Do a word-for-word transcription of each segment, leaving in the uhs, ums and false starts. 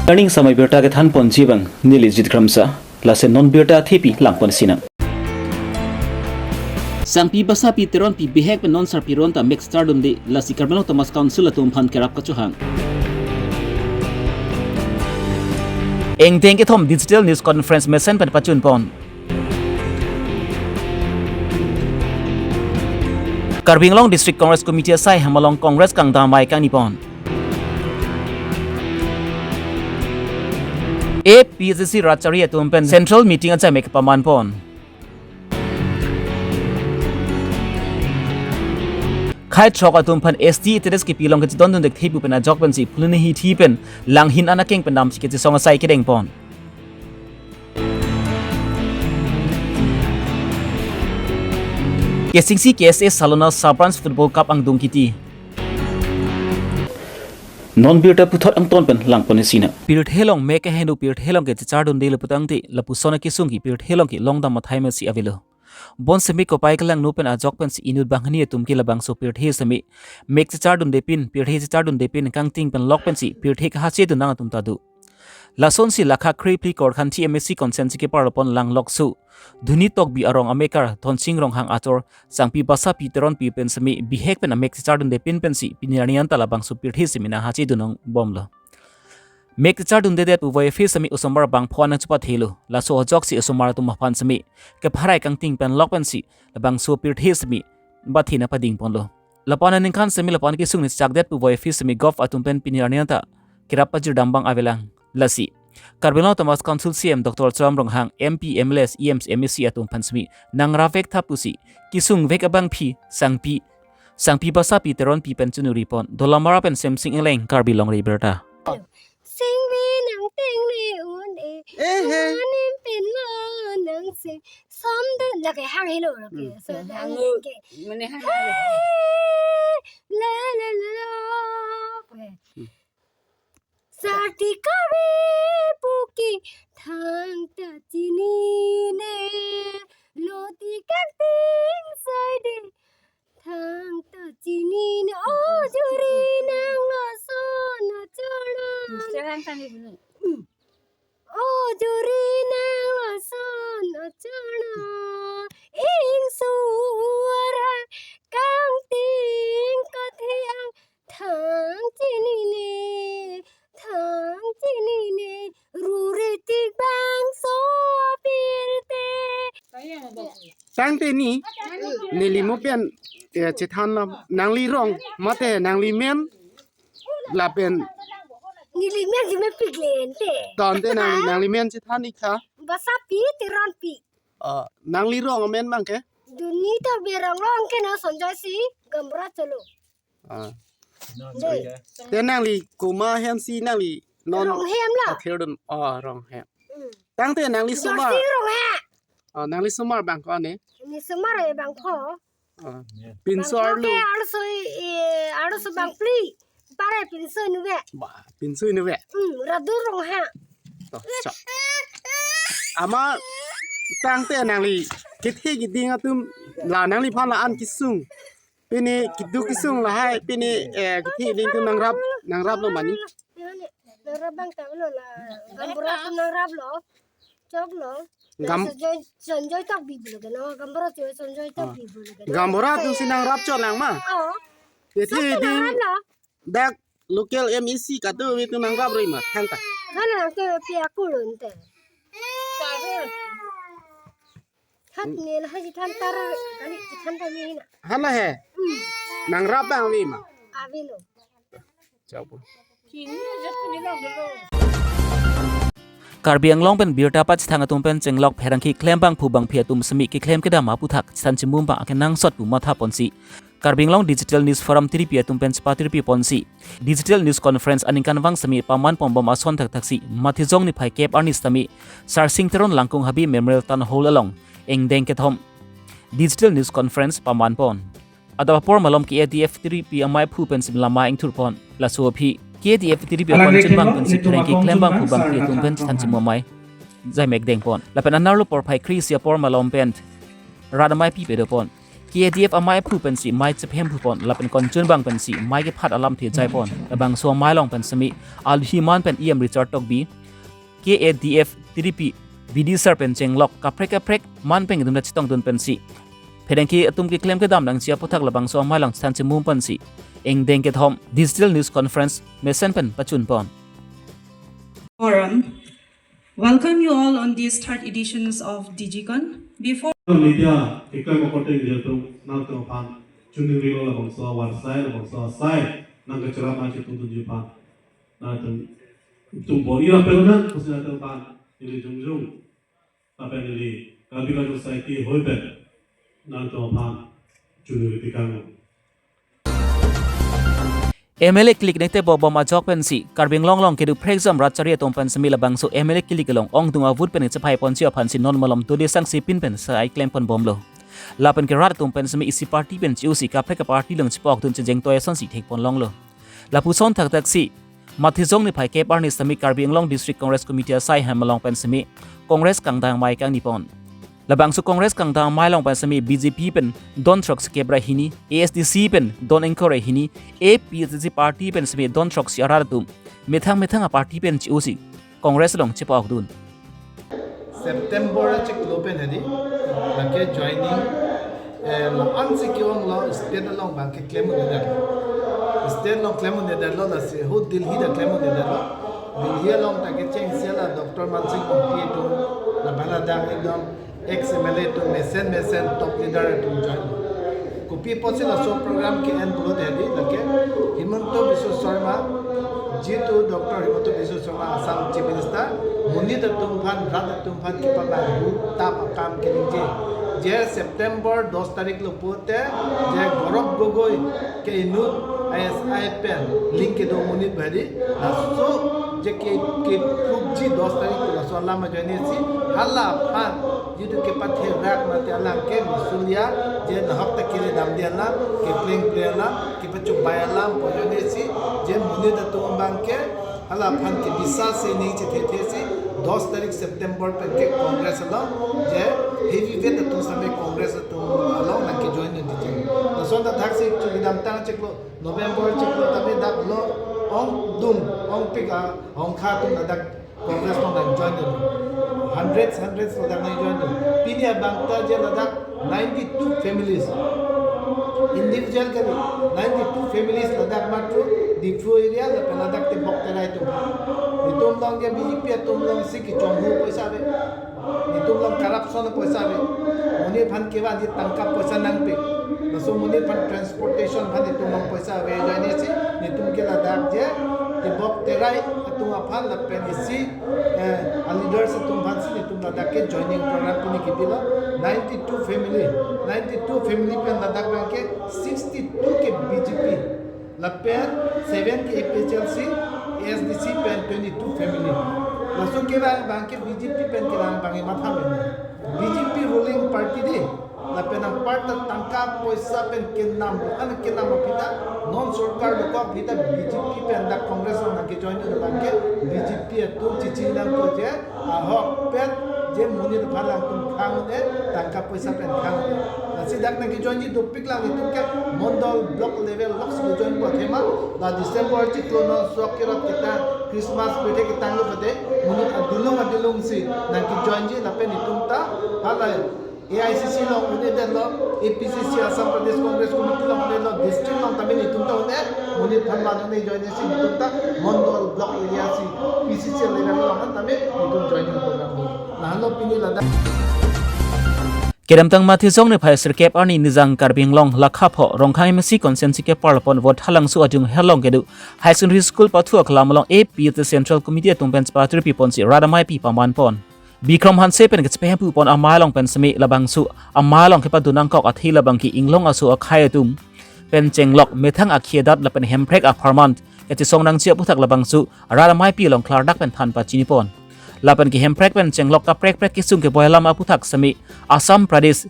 Turning samai birta kethan ponji abang neli Jit Kramsa, lasi non birta thepi lang ponsinang. Sangpi Basapi Teronpi bihek pen non sarpi ron ta mek chechardunde, lasi Karbi Anglong Autonomous Council atum aphan kerap kachohang. Ingdeng kethom Digital News Conference mesen pen pachun pon. Karbi Anglong District Congress Committee asai hem along Congress kangdam amei kangni pon. A P H L C rat chari atum pen Central Meeting ajai mek paman pon. Khai throk atum aphan S T status kipi along kachedondunde thepi pen ajok pensi phuloni hithi pen langhin anakeng pen damsi kachesong asai kedeng pon. Kesingsi K S A Salona Sub-Branch Football Cup angdung kiti. Non birta puthot angton pen lang ponsinang. Pirthe along mek keheno pirthe along kechechardunde le putangte, lapuson akesung ke pirthe along kelong dam athai mesi avelo. Bonseme kopai kelangno pen ajok pensi inut banghini atum ke labangso pirthe seme mek chechardunde pin, pirthe chechardunde pin kangting pen lok pensi pirthe kahachedun nang atum ta do. Lasonsi lakha krephli Korkanthi M A C constituency keparlo pon Langlokso Dhoni Tokbi arong amekar Thonsing Ronghang achor Sangpi Basapi Teronpi pen seme bihek pen amek chechardunde pin pensi pini arni anta labangso pirthe seme nanghachedun nang bomlo. Mek chechardundedet pu voi aphi seme osomar bangpho nangchepathelo. Laso ajoksi osomar atum aphan seme kepharai kangting pen lok pensi labangso pirthe seme bathena pading ponlo. Lapu-an aningkan seme lapu-an kesung nangchakdet pu voi aphi seme govt atum pen pini arni anta kerap pajirdam abang avelang. Lasi Karbi Anglong Autonomous Council C E M Doctor Tuliram Ronghang, M P, M L As, E Ms, M A C atum aphan seme nangrap vek tha pusi kesung vek abangpi Sangpi Sangpi Basapi Teronpi pen chunuri pon. Dolamara pen Semsing Engleng, Karbi Longri Abirta. Singvi nang tengne un-e, eh, eh, manim pen lo nang sing. Som de lake hang helo lake. Hmm. So, hang hang lo. Ke. Mane hang hang lo. Hey, la, la, la, la. Hmm. Sarti kave puke thangta chinine, loti kangting saide thangta chinine, o juri nang lason achorna. Sekarang tadi dulu. Hmm. O juri nang lason achorna, ingsuar hai kangting kathe ang thang chinine, thang chinine, rure tik bangso apirthe. Tangte ni, neli mo pen, eh, chethan la, nangli rong, mate nangli men, lapen. Neli men si mepik le ante. Tangte nangli, ha? Nangli men chethan ik tha. Basapi Teronpi. Ah, nangli rong amen abang ke? Dhoni Tokbi arong lo, anke nang Sonjoy si gaonbura cholo. Ah. Dei. Te nangli komat ahem si nangli non Ronghem lo. Akhir dun, ah, Ronghem. Hmm. Tangte nangli osomar. Jorsing Ronghem. Ah, nangli osomar bang ko-an ne? Neli osomar e bangpho. Ah. Pinso bangpho arlo. Ke arloso, eh, arloso bangphli. Pare pinso inutvet. Ba, pinso inutvet. Hmm, Radu Ronghem. To, cha. Amat tangte nangli kethe keding atum la nangliphan la-an kesung. Pini keduk kesung lahai, pini, eh, kethe keding atum nangrap, nangraplo mane? Nangrap abang tanglo la. Gaonbura atum nangraplo. Choklo. Gam- Sonjoy, Sonjoy Tokbi pulo ke no. Gaonbura atum Sonjoy Tokbi pulo ke no. Gaonbura atum si nangrap chot lang ma? Oh. Kethe keding. Nangraplo. Dak local M A C kado atum nangrap roi ma, thangta. Hala ke pia kulun te. Hat ne la hai than tar kali than ta ni na. Hala he. Hmm. Nangrap abang ave ma? Avelo. Chau po. Karbi Anglong pen birta pachethang atum pen chenglok pherangke keklem abangphu bangphi atum seme keklem kedam aputhak chethan chimum abang akenangsot pu matha ponsi Karbi Anglong Digital News Forum tiripi atum pen chepatirpi ponsi Digital News Conference aningkanvang seme paman ponbom ason thakthak si Mathijong niphai kep arni sitame Sarsing Teron Langkung Habe Memorial Town Hall along ingdeng kethom Digital News Conference paman pon. Adap apor malom K A D F tiripi amei aphu pen sim lama ingthur pon. Laso aphi K A D F tiripi apon chunbang pen si pherangke keklem abangphu bangphi atum pen chethan chimum amei jai mek deng pon. Lapen anerlo porphai kre-isi apor malom pen rat amei pi pedo pon. K A D F amei aphu pensi mei chephem phu pon lapen konchun bang pensi mei kephat alamthe jai pon. Labangso amei along pen semi aluhi man pen E M Richard Tokbi, K A D F T D P B D sir pen chenglok kaprek kaprek man pen kedun chetongdun pensi pherangke atum keklem kedam nangji aputhak labangso amei along chethan chemum pensi ingdeng kethom digital news conference mesen pen pachun pon. Forum. Welcome you all on these third editions of Digicon. Before Media keklem akorte nelitum nangtum aphan choningri lo labangso avarsai labangso asai nangkachara ma chetongdunji aphan nangtum tum bor-i ra pelo nang pusi nangtum aphan neli jongjong lapen neli Karbi Cultural Society hoi pen nangtum aphan choningri tekang. M L A kilik nete bobom ajok pensi Karbi Anglong along kedo phrekjam rat chari atum pen semi labangso M L A kilik along ongdung avote pen chepai ponji aphansi non malom dode sang sipin pen sai klem pon bomlo. Lapen ke rat atum pen semi isi party pen chi-usi kaprek party along chepokdun chejeng toya sonsi thek pon longlo. Lapuson thakthak si Matijong niphai kep arni semi Karbi Anglong District Congress Committee asai hem along pen semi Congress kangdang amei kangni pon. Labangso Congress kangdang amei along pen semi B J P pen don throksi kep ra hini, A S D C pen don ingkoi ra hini, A P H L C party pen semi don throksi arat atum methang methang aparty pen chi-usi Congress along chepokdun. September achiklo pen hedi lake joining eh, la-an si ke-ong lo state along bang keklem un-edetlo. State along klem un-edetlo lasi ho Delhi ta klem un-edetlo. Delhi along ta kecheng sela Doctor Mansing Kongpi atum lapen ladak ekdom ex M L A atum mesen mesen top leader atum join lo. Kopi apotsi laso program ke-en pulote hedi lake Himanta Biswa Sarma, jitu Doctor Himanta Biswa Sarma Assam Chief Minister, monit atum aphan, rat atum aphan kepabang hu tap akam keningje. Je September dos tarik lo pulote, je Gaurav Gogoi ke inut I S I pen link kedo monit bhari, laso je ke, keprove ji dos tarik lo laso alam ajoine si, hala aphan jitu kepatherak mate alam ke musulia, je nahok ta kele damde alam, keplengple alam, kepachobei alam pu ajoine si, je monit atum abang ke hala aphan kebisas si ning chethethe si dos tarik September pen ke Congress along je heavyweight atum same Congress atum along nangkejoin un-e ticheng. Lason ta thaksi chu kedamtang chiklo November chiklo tame dak lo ongdung ongpik ahongkha atum ladak Congress along nangjoin un-e. Hundreds, hundreds ladak nangjoin un-e. Pini abang ta je ladak ninety-two families. Individual kali, ninety-two families ladak matro Diphu area lapen ladak Tebok Terai atum. Netum along ke B J P atum along si kechonghu poisa ave. Netum along corruption poisa ave. Monit aphan kevanji tangka poisa nangpi. Laso monit aphan transportation aphan netum along poisa ave ajoine si netum ke ladak je Tebok Terai atum aphan lapen isi eh, a leaders atum aphan si netum ladak ke joining program pini kepilo ninety-two family, ninety-two family pen ladak abang ke sixty-two ke B J P, lapen seven ke A P H L C, A S D C pen twenty-two family. Laso kevang abang ke B J P pen kevang abang ke matha meme. B J P ruling party de, lapen anparta tangka poisa pen kenam, an kenam aphi ta, non sorkar dokok aphi ta B J P pen dak Congress along nangkejoin un-e abang ke B J P atum chichi nangpo je, ahokpet je monit aphan alangtum khang un-e, tangka poisa pen khang un-e. Lasi dak nangkejoinji dopik lang itum ke mondol block level lok si join po athema, la December chiklo non sok kerot kita Christmas pethe ketang lo pete, monit adulung adulung si nangkejoinji lapen itum ta halai A I C C along un-edetlo, A P C C Assam Pradesh Congress Committee along un-edetlo, district along tame netum ta un-e, monit aphan van un-e join si netum ta mondol block area si P C C level along tame netum joining program do. Lahenlo pini ladak. Kedamtang Matijong niphai sirkep arni nijang Karbi Anglong lakha pho Rongkhang M A C constituency keparlo pon Vothatlangso Ajung Herlong kedo High Secondary School pathu aklam along A P H L C Central Committee atum pen chepatirpi ponsi rat amei pi paman pon. Bikrom Hanse pen kechepahemphu pon amei along pen semi labangso amei along kepadun nangkok athe labang ke inglong aso akhei atum pen chenglok methang akhei adat lapen hemprek apharman kechesong nangji aputhak labangso rat amei pi along klardak pen than pachini pon. Lapen ke hemprek pen chenglok kaprek prek kesung keboi alam aputhak semi Assam Pradesh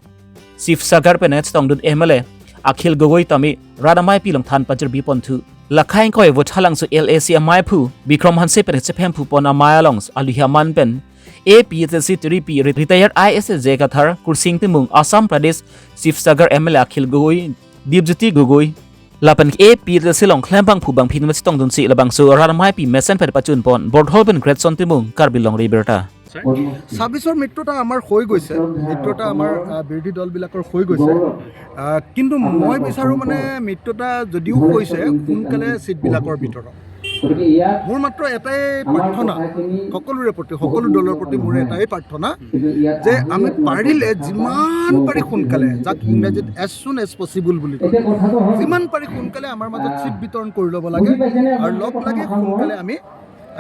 Sibsagar pen chetongdun M L A Akhil Gogoi tame rat amei pi along than pajirbi ponthu. Lakha ingkoi Vothatlangso L A C amei aphu Bikrom Hanse pen chephemphu pon amei along aluhi aman pen A P H L C tiri pi retired I S S J Kathar, Kursing Timung, Assam Pradesh Sibsagar M L A Akhil Gogoi, Dipjyoti Gogoi, lapen A P H L C along klembangphu bangphi atum chetongdunsi labangso rat amei pi mesenpet pachunpon, Bordhol pen Gretson Timung, Karbi Longri Abirta. ছাব্বিছৰ মিত্ৰতা আমাৰ হৈ গৈছে, মিত্ৰতা আমাৰ আহ, বিৰোধী দলবিলাকৰ হৈ গৈছে। আহ, কিন্তু মই বিচাৰোঁ মানে মিত্ৰতা যদিও হৈছে সোনকালে ছিটবিলাকৰ ভিতৰত। মোৰ মাত্ৰ এটাই প্ৰাৰ্থনা সকলোৰে প্ৰতি, সকলো দলৰ প্ৰতি মোৰ এটাই প্ৰাৰ্থনা যে আমি পাৰিলে যিমান পাৰি সোনকালে, যাক ইংৰাজীত এজ চুন এজ পচিবল বুলি কয়, যিমান পাৰি সোনকালে আমাৰ মাজত ছিট বিতৰণ কৰি ল'ব লাগে আৰু লগ লাগি সোনকালে আমি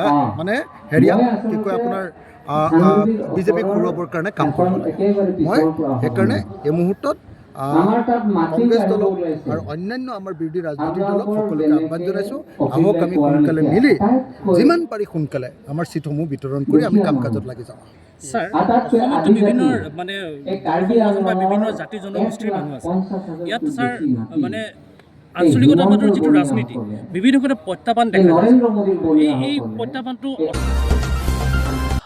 আহ, মানে হেৰিয়া কি কয় আপোনাৰ বিজেপিক হৰুৱাবৰ কাৰণে কাম কৰিব লাগে। মই সেইকাৰণে এই মুহূৰ্তত আহ, কংগ্ৰেছ দলক আৰু অন্যান্য আমাৰ বিৰোধী ৰাজনৈতিক দলক সকলোকে আহ্বান জনাইছোঁ, আহক আমি সোনকালে মিলি যিমান পাৰি সোনকালে আমাৰ ছিটসমূহ বিতৰণ কৰি আমি কাম কাজত লাগি যাওঁ। ছাৰ, অসমতো বিভিন্ন মানে বিভিন্ন জাতি জনগোষ্ঠীৰ মানুহ আছে। ইয়াত ছাৰ মানে আঞ্চলিকতাবাদৰ যিটো ৰাজনীতি, বিভিন্ন ক্ষেত্ৰত প্ৰত্যাহ্বান দেখা যায়। এই এই প্ৰত্যাহ্বানটো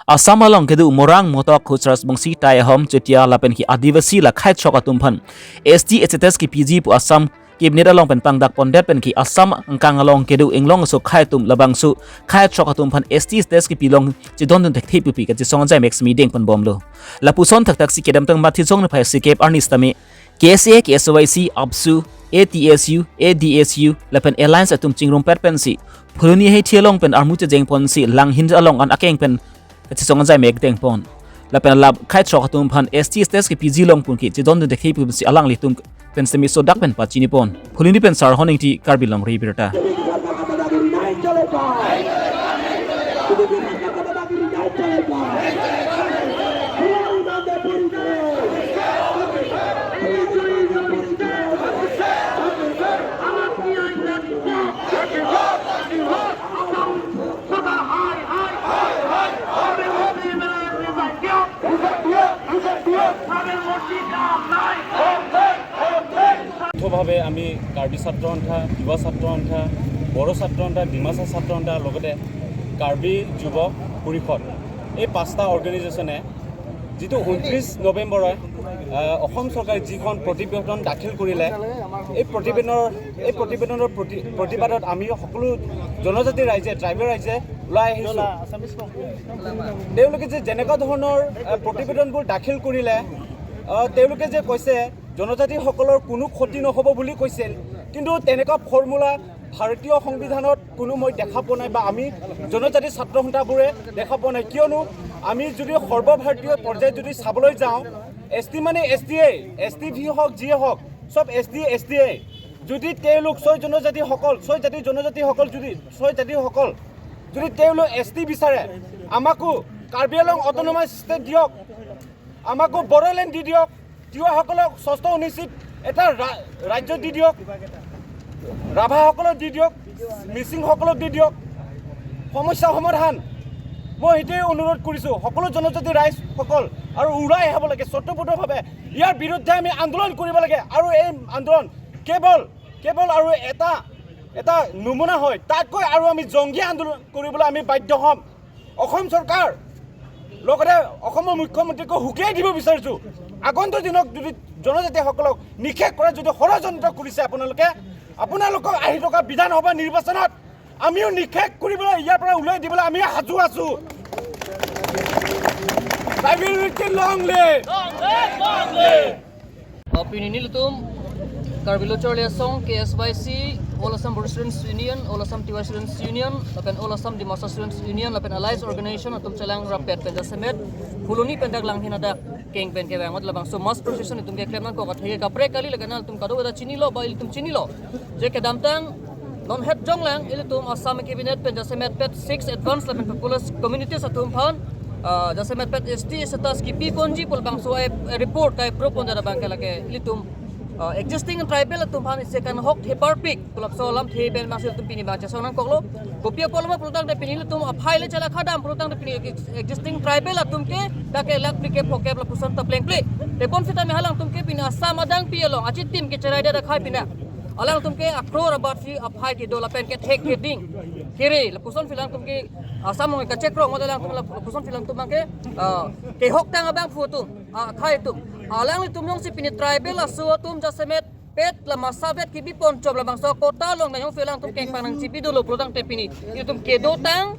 Assam along kedo Morang, Motok, Khuch, Rajbongsi, Tai, Ahom, Chutia lapen ke Adivasi la khei throk atum aphan S T status kepiji pu Assam Cabinet along pen pangdak pondet pen ke Assam angkang along kedo Inglong aso khei atum labangso khei throk atum aphan S T status kepilong chedondun thekthe pupi kachesong ajai mek simi dengponbomlo. Lapuson thakthak si kedamtang Matthew Song ne phai sikep arni sitame K S A, K S Y C, APSU, ADSU, ADSU lapen Alliance atum chingrumpet pensi Phuloni heithi along pen armu chejengponsi Langhin along an akeng pen kachesong ajai mek dengpon. Lapen la khei throk atum aphan S T status kepiji long pu ke chedondun thekthe pusi alanglitum pen semi sodak pen pachinipon. Phuloni pen Sarhon Ingti, Karbi Longri Abirta. যৌথভাৱে আমি কাৰ্বি ছাত্ৰ সন্থা, তিৱা ছাত্ৰ সন্থা, বড়ো ছাত্ৰ সন্থা, ডিমাচা ছাত্ৰ সন্থা, লগতে কাৰ্বি যুৱ পৰিষদ, এই পাঁচটা অৰ্গেনাইজেশ্যনে যিটো ঊনত্ৰিছ নৱেম্বৰত, আহ, অসম চৰকাৰে যিখন প্ৰতিবেদন দাখিল কৰিলে, এই প্ৰতিবেদনৰ, এই প্ৰতিবেদনৰ প্ৰতি-, প্ৰতিবাদত আমি সকলো জনজাতি ৰাইজে, ট্ৰাইবেল ৰাইজে ওলাই আহিছোঁ। তেওঁলোকে যে যেনেকুৱা ধৰণৰ, আহ, প্ৰতিবেদনবোৰ দাখিল কৰিলে, আহ, তেওঁলোকে যে কৈছে জনজাতিসকলৰ কোনো ক্ষতি নহ'ব বুলি কৈছিল, কিন্তু তেনেকুৱা ফৰ্মুলা ভাৰতীয় সংবিধানত কোনো মই দেখা পোৱা নাই বা আমি জনজাতি ছাত্ৰ সন্থাবোৰে দেখা পোৱা নাই। কিয়নো আমি যদি সৰ্বভাৰতীয় পৰ্যায়ত যদি চাবলৈ যাওঁ, এছ টি মানে এছ টিয়েই, এছ টি ভি হওক, যিয়ে হওক, চব এছ টি, এছ টিয়েই। যদি তেওঁলোক ছয় জনজাতিসকল, ছয় জাতি জনজাতিসকল যদি, ছয় জাতিসকল যদি তেওঁলোক এছ টি বিচাৰে, আমাকো কাৰ্বি আংলং অট'নমাছ ষ্টেট দিয়ক, আমাকো বড়োলেণ্ড দি দিয়ক, তিৱাসকলক ষষ্ঠ অনুসূচীত এটা ৰা-, ৰাজ্য দি দিয়ক, ৰাভাসকলক দি দিয়ক, মিচিংসকলক দি দিয়ক, সমস্যা সমাধান। মই সেইটোৱে অনুৰোধ কৰিছোঁ সকলো জনজাতি ৰাইজসকল, আৰু ওলাই আহিব লাগে স্বতঃস্ফূৰ্তভাৱে। ইয়াৰ বিৰুদ্ধে আমি আন্দোলন কৰিব লাগে, আৰু এই আন্দোলন কেৱল, কেৱল আৰু এটা, এটা নমুনা হয়, তাতকৈ আৰু আমি জংগী আন্দোলন কৰিবলৈ আমি বাধ্য হ'ম। অসম চৰকাৰ লগতে অসমৰ মুখ্যমন্ত্ৰীকো সকীয়াই দিব বিচাৰিছোঁ, আগন্তুক দিনত যদি জনজাতিসকলক নিঃশেষ কৰা যদি ষড়যন্ত্ৰ কৰিছে আপোনালোকে, আপোনালোকক আহি থকা বিধানসভা নিৰ্বাচনত আমিও নিঃশেষ কৰিবলৈ, ইয়াৰ পৰা উলিয়াই দিবলৈ আমি সাজু আছোঁ। Tribal unity long live! Uh, pini nelitum Karbi Lo Charli Asong, K S Y C, All Assam Buddhist Students Union, All Assam Tiwa Students Union, lapen All Assam Dimasa Students Union, lapen Allies Organization atum chelangrapet pen jasemet Phuloni pen dak Langhin adak keng pen kevang ot labangso mass procession itum keklem nangkok athe kaprek kali, lapen nanglitum kadokave ta chinilo ba ilitum chinilo je kedamtang non het jonglang ilitum Assam Cabinet pen jasemetpet six advance lapen populous communities atum aphan, ah, jasemetpet S T status kipi konji pu labangso ai report kai pro pon jada abangke lake ilitum, ah, existing tribal atum aphan isi akanhok theparpik pu lapuson alamthe pen abangsi ilitum pini abang chesong nangkoklo. Kopi apotlo ma pulotangte pini ilitum aphai le chala khadam pulotangte pini ex-, existing tribal atum ke dak ke lakh phlikep phokep lapuson ta plengple. Tebon sitame halangtum ke pini Assam adang pi along achitim ke cherai dada khai pina. Alangtum ke akror abatsi aphai kedo lapen kethek keding kere lapuson si alangtum ke, ah, samung kachekro mo alangtum lapuson si alangtum abang ke, ah, kehoktang abangphu atum, ah, akhai atum. Alanglitum jongsi pini tribal aso atum jasemet pet la masavet kibipon chom labangso quota along nang jongsi alangtum kengpang nangchipi dolo pulotangte pini ilitum kedotang,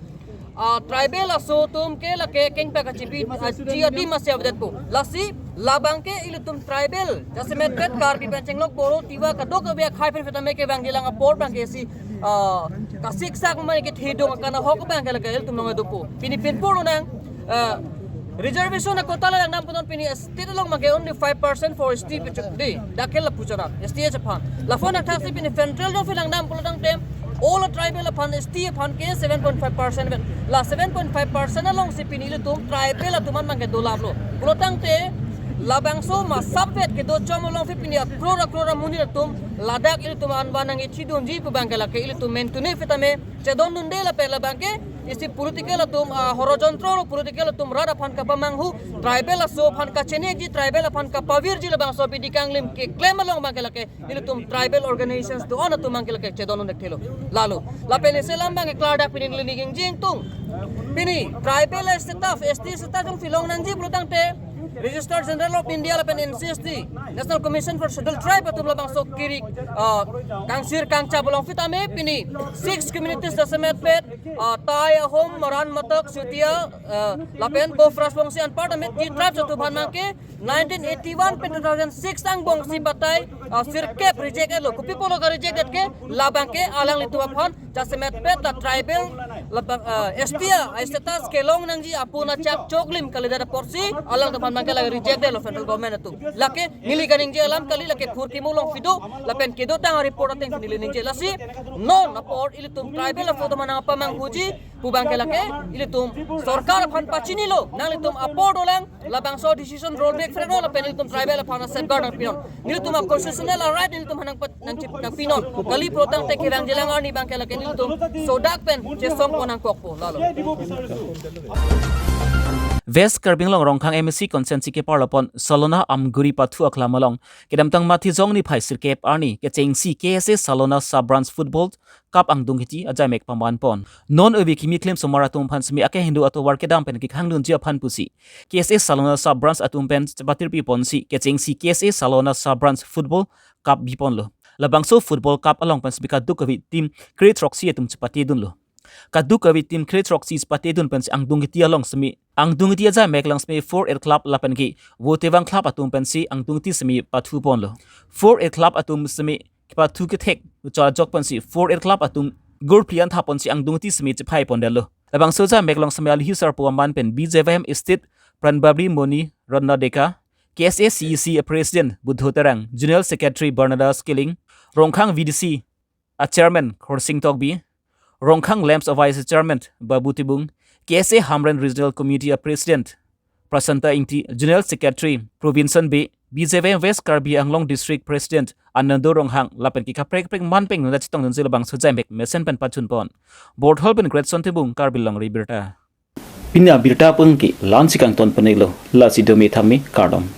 ah, tribal aso atum ke lake kengpang kachipi, ah, ji adim masi avedetpo. Lasi labang ke ilitum tribal jasemet pet Karbi pen chenglok Boro Tiwa kadokave akhai pen sitame kevangjilang apor abang ke isi, ah, kasiksak mane kethedung akan ahok abang ke lake ilitum along dopo. Pini pinpur nang, ah, reservation a-quota la langdamponnon pini state along abang ke only five percent for S T pechok de. Dak ke lapu chot ra S T H aphan. Lapuson athaksi pini central jongsi langdam pulotangte all tribal aphan S T aphan ke seven point five percent vet. La seven point five percent alongsi pini ilitum tribal atum an abang ke dolaplo. Pulotangte labangso masavet kedo chom alongsi pini akror akror amonit atum ladak ilitum anvan nangkethedunji pu abang ke lake ilitum mentune sitame chedondunde lapen labang ke isi political atum, ah, horojontro political atum rat aphan kapamanghu, tribal aso aphan kachiniji, tribal aphan kapavirji labangso abidi kanglim keklem along abang ke lake ilitum tribal organizations do-an atum abang ke lake chedondun thekthelo. Lalo lapen isi alam abang ke klardak pini neli ningjingtung. Pini tribal status, S T status jongsi long nangji pulotangte Registrar General of India lapen N C S T, National Commission for Scheduled Tribe atum labangso kiri, ah, kangsir kangchap along sitame pini six communities jasemet pet, ah, Tai, Ahom, Maran, Matok, Chutia, ah, lapen Bofras Bongsi anparta Meitei tribes atum aphan abang ke nineteen eighty-one pen two thousand six angbong si batai, ah, sirkep reject lo. Kopi pulo ka-reject det ke labang ke alanglitum aphan jasemet pet la tribal labang, ah, S T a status kelong nangji apuna chak choklim kalidet aporsi alangtum aphan abang ke la reject detlo central government atum. Lake neli kaningje alam kali, lake phurkimo alongsi do lapen kedotang a-report ateng neli ningje. Lasi non apor ilitum tribal aso atum nangpamanghuji pu abang ke lake ilitum sorkar aphan pachinilo, nanglitum apor dolang, labangso decision rollback freklo lapen ilitum tribal aphan safeguard nangpinon. Nelitum a-constitutional a-right nelitum aphan nangpat nangchip nangpinon. Kali pulotangte kevangjilang arni abang ke lake nelitum sodak pen chesongpon nangkokpo. Lalo. West Karbi Anglong Rongkhang M A C constituency keparlopon Salona Amguri pathu aklam along kedamtang Matijong niphai sirkep arni kechengsi K S A Salona Sub Branch Football Cup angdung kiti ajaimek pamanpon. Non ove kimi klemsomar atum aphan semi akehingno atovar kedam pen kekhangdunji aphan pusi K S A Salona Sub Branch atum pen chepatirpiponsi kechengsi K S A Salona Sub Branch Football Cup biponlo. Labangso Football Cup along pen semi kadokave team kre throksi atum chepatedunlo. Kadokave team kre throksi chepatedun pensi angdung kiti along semi, angdung kiti ajaimek along semi Four Air Club lapen ke Votevang Club atum pensi angdung kiti semi pathuponlo. Four Air Club atum semi kepathu kethek uchar ajok pensi Four Air Club atum goal phli anthaponsi angdung kiti semi chephaipondetlo. Labangso ajaimek along semi alihi sarpo aman pen B J Y M State Pranbabli Moni Ratna Deka, K S A C E C a President Buddho Terang, General Secretary Barnadas Killing, Rongkhang V D C a Chairman Khorsing Tokbi, Rongkhang Lamps a Vice Chairman Babu Tibung, K S A Hamren Regional Committee a President Prasanta Ingti, General Secretary Provinson Bey, B J Y M West Karbi Anglong District President Anando Ronghang lapen ke kaprek kaprek aman pen nunda chetongdunsi labangso ajaimek mesen pen pachunpon. Borthol pen Greatson Tibung, Karbi Longri Abirta. Pini abirta pen ke la-ansi kangton pen-iklo, lasi dome tame kardom.